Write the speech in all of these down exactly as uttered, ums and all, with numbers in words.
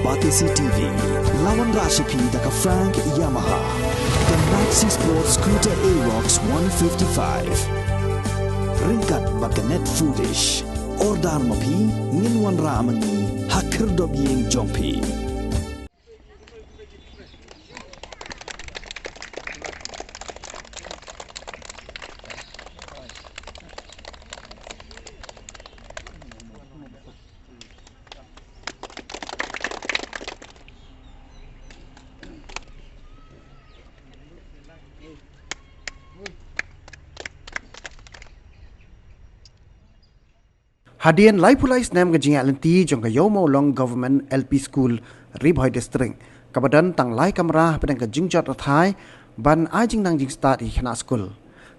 Batesi T V, la wanrah sha phi da ka Frank Yamaha, ka Maxi Sport Scooter Aerox one fifty-five. Ryngkat bad ka Net Foodish. Order ma phi, ngin wanrah ma ngi ha khyrdop ïing jong phi. Hadien laiphew lai snem ka jingïaid lynti jong ka Ïew Mawlong Government L P School, Ri Bhoi District, kaba don tang lai kamra hapdeng ka jingjot rthai ban ai jingnang jingstad ïa ki khynnah skul.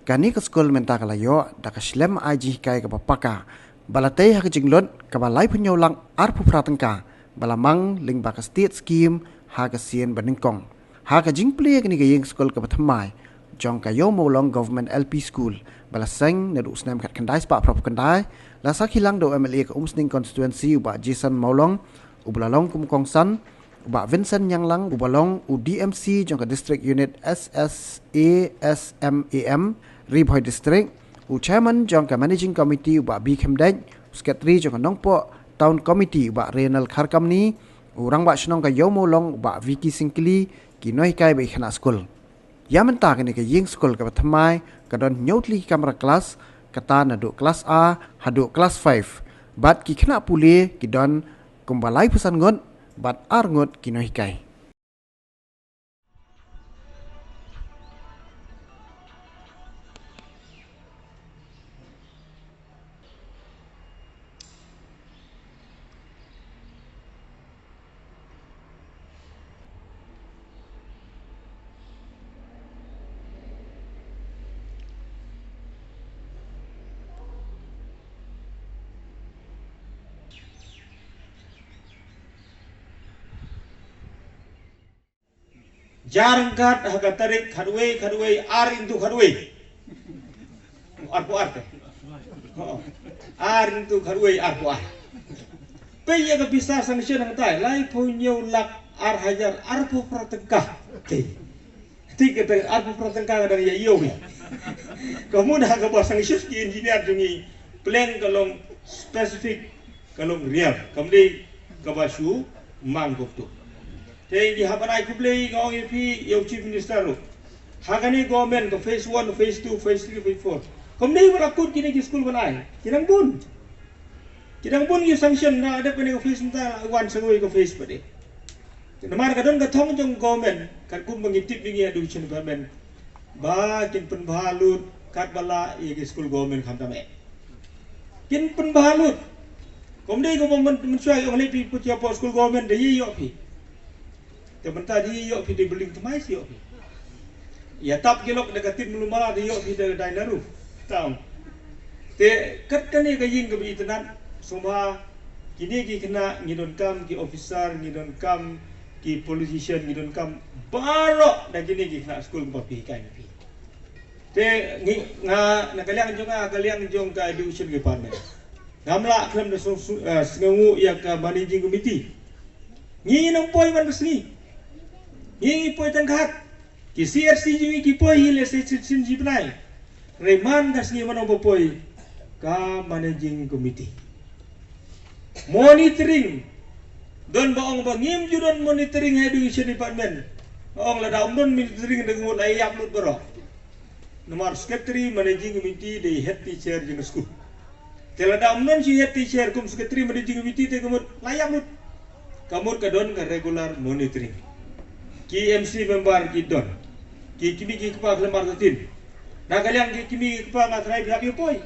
Kane ka skul mynta ka la ïoh da ka shlem ai jinghikai kaba paka, ba la tei ha ka jinglut kaba laiphew hynñiew lak arphew phra tyngka, ba la mang lyngba ka state scheme ha ka sien ba nyngkong. Ha ka jingplie kane ka ïing skul kaba thymmai jong ka Ïew Mawlong Government L P School, ba la seng naduh u snem khatkhyndai spah phraphew khyndai, la sakhi lang da u M L A ka Umsning Constituency, u Bah Jason Mawlong, uba la long kum u kongsan, u Bah Vincent Ñianglang, uba long u D M C jong ka District Unit S S A S M A M, Ri Bhoi District, u Chairman jong ka Managing Committee, u Bah B Khymdeit, u Secretary jong ka Nongpoh Town Committee, u Bah Reynald Kharkamni, u Rangbah Shnong ka Ïew Mawlong, u Bah Vicky Syngkli, ki nonghikai bad ki khynnah skul. Ïa mynta kane ka ïing skul kaba thymmai ka don hynñiew tylli ki kamra klas, kata naduh klas A haduh klas five. Bad ki khynnah pule ki don kumba laiphew san ngut, bad ar ngut ki nonghikai. Jar ryngkat ha ka tarik khatwei, khatwei, ar into khatwei. Arphew ar te. Ho. Ar into khatwei, arphew ar. Peit ïa ka pisa sanction hangtai, laiphew hynñiew lak ar hajar arphew phra tyngka. Te. Te kata arphew phra tyngka ka dang ïa ïoh hi. Ka mut ha kaba sanction ki engineer jong ngi, plan ka long specific, ka long real. Kam dei kaba shu mang kumto. Te ngi hap ban ai khublei, nga ong ïa phi, ïa u Chief Minister ruh. Ha kane government ka phase one, phase two, phase three, phase four. Kumne ba la kut kine ki skul ban ai. Ki dang bun. Ki dang bun ki sanction, na dep kane ka phase mynta la wan sa kawei ka phase pat de. Namar ka don ka thong jong government, katkum ba ngi tip ngi ïa education department. Ba kin pynbha lut katba lah ïa ki skul government khamtam eh. Kin pynbha lut. Kumne kumba myn-, mynshuwa ong leh phi put ïa pdeng skul government da ïoh phi. Te mynta da ïoh phi, te building thymmai sa ïoh phi. Ïa tap ki lok da ka tin mlumala da ïoh phi da dai naru. Tam. Te kat kane ka ïing kaba itynnad, sngewbha kine ki khynnah ngi donkam ki officer, ngi donkam ki politician, ngi donkam baroh da kine ki khynnah skul kaba phi hikai phi. Te ngi, nga, na ka liang jong nga, ka liang jong ka education department, ngam lah khlem da sng-, sng-, eh, sngewnguh ïa ka managing committee. Ngi nang poi ban ka sngi. Ngi ngi poi tang kat. Ki C R C jong ngi ki poi hi lehse shisien shi bnai. Hynrei man ka sngi mano ba poi? Ka managing committee. Monitoring. Don ba ong ba ngim ju don monitoring ha education department. Ong lada ym don monitoring da ka mut la ïap lut baroh. Namar secretary managing committee dei head teacher jong ka skul. Te lada ym don shi head teacher kum secretary managing committee te ka mut la ïap lut. Ka mut ka don ka regular monitoring. Ki M C member ki don. Ki kmie ki kpa khlem artatien. Na ka liang ki kmie ki kpa nga tharai phi hap ïa poi.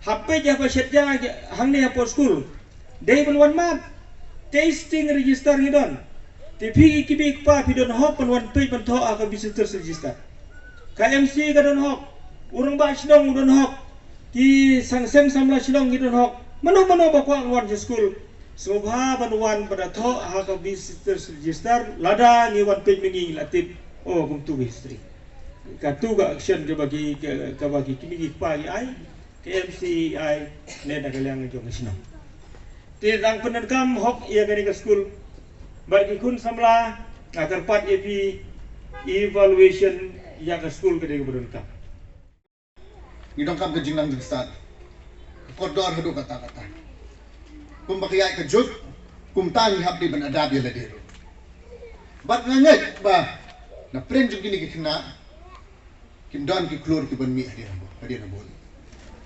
Hap peit ïa ka shet ïa hangne hapoh skul. Dei ban wan map. Testing register ngi don. Te phi ki kmie ki kpa phi don hok ban wan peit ban thoh ha ka visitors register. Ka M C ka don hok. U rangbah shnong u don hok. Ki seng seng samla shnong ki don hok. Mano mano ba kwah wan sha skul, sngewbha ban wan ban da thoh ha ka visitors register, lada ngi wan peit ma ngi ngi la tip, oh, kumtu ka history. Katu ka action kaba ki, ka, kaba ki kmie ki kpa ki ai, ka M C ai, ne na ka liang jong ka shnong. Te dang pyndonkam hok ïa kane ka skul. Bad ki khun samla, nga kyrpad ïa phi, evaluation ïa ka skul ka dei kaba donkam. Ngi donkam ka jingnang jingstad ka kordor haduh katta katta. Kumba ka ïaid ka juk, kumta ngi hap dei ban adapt ïa lade ruh. Bad nga ngeit ba na pdeng jong kine ki khynnah kin don ki klur kiban mih hadien, hadien habud.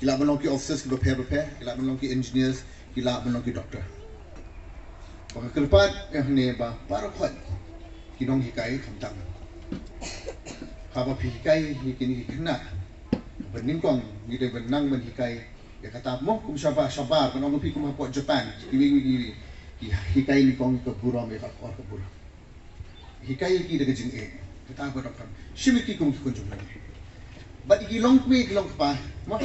Ki lah ban long ki officers kiba pher bapher, ki lah ban long ki engineers, ki lah ban long ki doctor. Ba nga kyrpad ïa hangne ba baroh khoit ki nonghikai khamtam. Haba phi hikai ïa kine ki khynnah ba nyngkong, ngi dei ban nang ban hikai ïa kata mo, kum shabar, shabar, ban ong phi kum hapoh Japan, kiwei kiwei ki hikai nyngkong ïa ka burom, ïa ka akor ka burom. Hikai ïa ki da ka jingïeit, kata ba donkam. Shim ïa ki kum ki khun jong lade. Bad ïa ki long kmie, ïa ki long kpa, mo,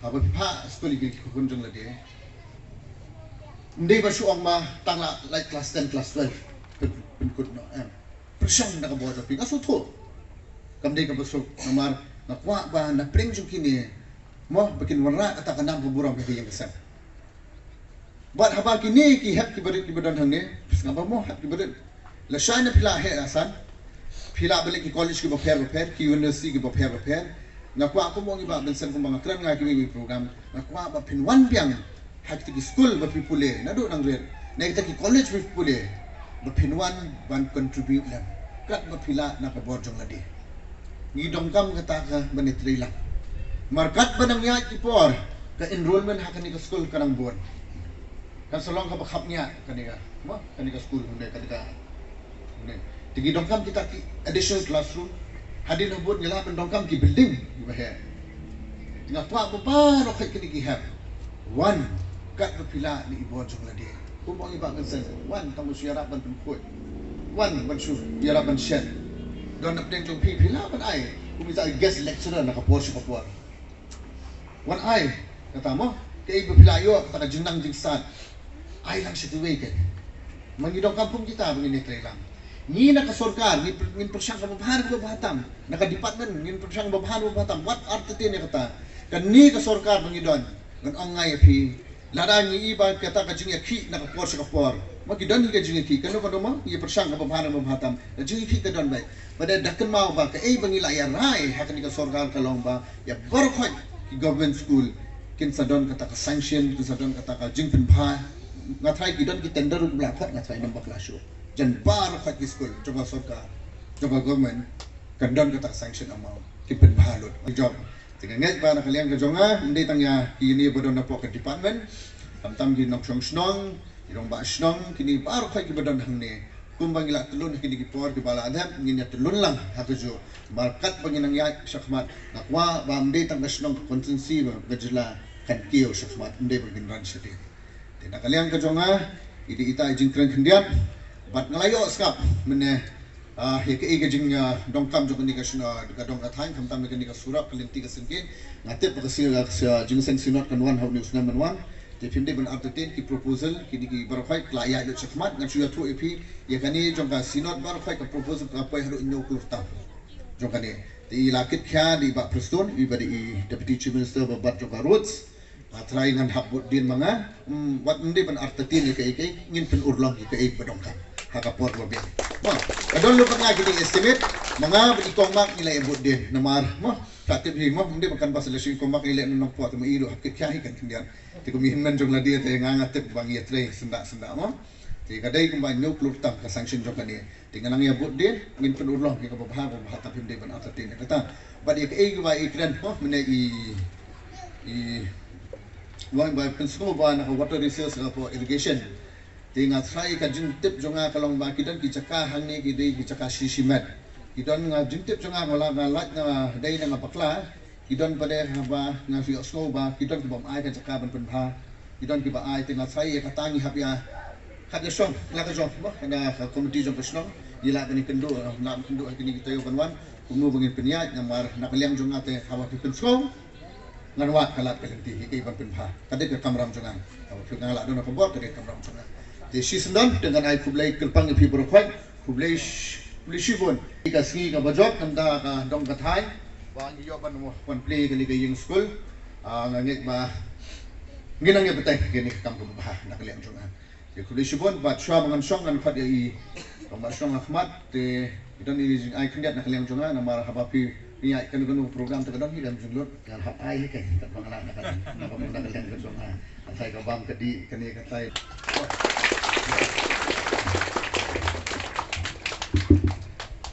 haba phi phah skul ïa ki khun jong lade, ym dei ba shu ong ba tang la lait class ten, class twelve, pyn, pynkut noh, em. Pyrshang da ka bor jong phi, nga sngewthuh kam dei kaba suk, namar nga kwah ba na pdeng jong kine, mo, ba kin wanrah kata ka nam ka burom ha ka ïing ka sem. Bad haba kine ki hep ki barit kiba don hangne, phi sngap ba mo hep ki barit, lashai na phi la heh la san, phi lah ban leit ki college kiba pher bapher, ki university kiba pher bapher. Nga kwah kum u ngi Bah Vincent, kumba nga kren nga ha kiwei kiwei program, nga kwah ba phin wan biang ha kita ki skul ba phi pule, naduh nang rit, na kita ki college ba phi pule, ba phin wan ban contribute lem katba phi lah na ka bor jong lade. Ngi donkam kata kaban ïatrei lang. Namar katba nang ïaid ki por, ka enrollment ha kane ka skul ka nang bun. Kan sa long kaba khapngiah kane ka, mo, kane ka skul, kane ka, kane ka, kane. Te ngi donkam kita ki additional classroom. Hadien habud ngi lah ban donkam ki building kiba heh. Te nga kwah ba baroh khoit kine ki hep, wan katba phi lah na i bor jong lade. Kumba ong i Bah Vincent, wan tang ba shu ïarap ban pynkhuid, wan ban shu ïarap ban shet. Don na pdeng jong phi, phi lah ban ai kum i guest lecturer na ka por sha ka por. Wan ai, kata mo, kaei ba phi la ïoh, kata ka jingnang jingstad, ai lang sha kiwei. Kane ma ngi donkam kum kita ba ngin ïatrei lang. Ngi na ka sorkar ngi py-, ngin pyrshang kaba bha kaba bha tam, na ka department ngin pyrshang kaba bha kaba bha tam. Wat artatien ïa kata. Kane ka sorkar ba ngi don, ngan ong nga ïa phi, lada ngi i ba kata ka jingïakhih na ka por sha ka por, ma ki don hi ka jingïakhih, kano kano ma ngi pyrshang kaba bha kaba bha tam, ka jingïakhih ka don beit. Bad da kynmaw ba kaei ba ngi la ïa rai ha kane ka sorkar ka long ba ïa baroh khoit ki government school kin sa don kata ka sanction, kin sa don kata ka jingpynbha. Nga tharai ki don ki tender ruh ba la khot, nga tharai, namar ba la shu jan baroh khoit ki skul jong ka sorkar, jong ka government, kan don kata ka sanction amount, kin pynbha lut. Ki jong Te nga ngeit ba na ka liang ka jong nga, ym dei tang ïa kine ba don hapoh ka department, khamtam ki nongshong shnong, ki rangbah shnong, kine baroh khoit kiba don hangne. Kumba ngi la tylun ha kine ki por kiba la dep, ngin ïa tylun lang ha kajuh. Namar katba ngin nang ïaid shakhmat, nga kwah ba ym dei tang ka shnong, ka constituency, ba ka jylla kan kiew shakhmat, ym dei ba ngin ran shadien. Te na ka liang ka jong nga, i dei ita i jingkren khyndiat, bad nga la ïohsngew mynne, ah, ïa kaei ka jing, ah, donkam jong kane ka shnong, ka dong ka thaiñ, khamtam ïa kane ka surok, ka lynti ka syngkien. Nga tip ba ka si-, ka si-, jingseng synod kan wan ha une u snem ban wan. Te phim dei ban artatien, ki proposal kine ki baroh khoit ki la ïaid lut shakhmat, ngan shu ïathuh ïa phi, ïa kane jong ka synod baroh khoit ka proposal ka poi haduh hynñiew klur tam jong kane. Te i la kit khia da i Bah Prestone, i ba dei i Deputy Chief Minister ba bat jong ka roads. Nga tharai ngan hap bud dien ma nga, mm, wat ym dei ban artatien ïa kaei kaei, ngin pynurlong ïa kaei ba donkam ha ka por ba biang. Bang, ka don lut bad nga kine estimate, ma nga bad i Kong Mark ngi la ïa bud dien. Namar mo, ka tip hi mo, ym dei ba kan bas la shu i Kong Mark ngi leh na Nongpoh, te ma i ruh hap kit khia hi kan khyndiat. Te kum i hynmen jong lade te nga nga tip ba ngi ïatrei syndah syndah mo. Te ka dei kumba hynñiew klur tam ka sanction jong kane. Te ngan nang ïa bud dien, ngin pynurlong ïa kaba bha, kaba bha tam, phim dei ban artatien ïa kata. Bad ïa kaei kaba i kren, oh, mynne i, i, wan ba pynsngew ba na ka water resource, ka hapoh irrigation. Te nga tharai ka jingtip jong nga ka long ba ki don ki jaka hangne ki dei ki jaka shi shi met. Ki don, nga jingtip jong nga, nga la, nga lait, nga dei na nga bakla. Ki don pat de haba nga ïohsngew ba ki don kiba ym ai ka jaka ban pynbha. Ki don kiba ai, te nga tharai ïa kata ngi hap ïa, hap ïa shong la ka jong ba ka, ka komiti jong ka shnong. Ngi lah ban ïakynduh, lah ban kynduh ha kine ki taïew ban wan kumno ba ngin pynïaid. Namar na ka liang jong nga te haba phi pynsngew, ngan wad ka lad ka lynti hi kaei ban pynbha. Ka dei ka kamram jong nga. Haba phi, nga lah don ha ka bor, ka dei ka kamram jong nga. Te shisyndon te ngan ai khublei kyrpang ïa phi baroh khoit. Khublei sh-, khublei shibun. Ka sngi kaba jop, namar ka dong ka thaiñ ba ngi ïoh ban wan plie kane ka ïing skul. Ah, nga ngeit ba ngin nang ïa bteng kane ka kam kaba bha na ka liang jong nga. Ïa khublei shibun, bad shuwa ba ngan shong ngan khot ïa i. Ba ngan shong ha khmat te i don i jingai khyndiat na ka liang jong nga, namar haba phi ïa kano kano program te ka don hi lem jinglut, ngan hap ai hi keiñ, kat ba nga lah na ka, na ka, na ka liang ka jong nga. Katai ka bam ka dih kane katai.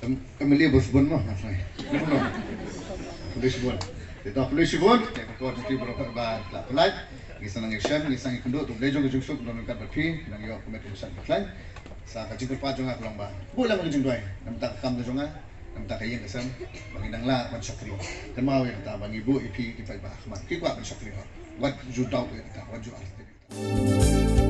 Em, em, Emily bos bun mo, na sai. Khublei shibun. Te to khublei shibun, te ka por jong phi baroh ba la pynlait. Ngi sa nang ïashem, ngi sa nang ïakynduh, to Blei jong ka jingsuk don ryngkat bad phi, nang ïoh ka met ka basa ka khlaiñ. Sa ka jingkyrpad jong nga ka long ba buh lem ka jingduwai na bynta ka kam ka jong nga, na bynta ka ïing ka sem, ba ngin nang lah ban shakri. Kynmaw ïa kata ba ngi buh ïa phi ki paidbah ha khmat, ki kwah ban shakri hok. Wat ju doubt ïa kata, wat ju underestimate.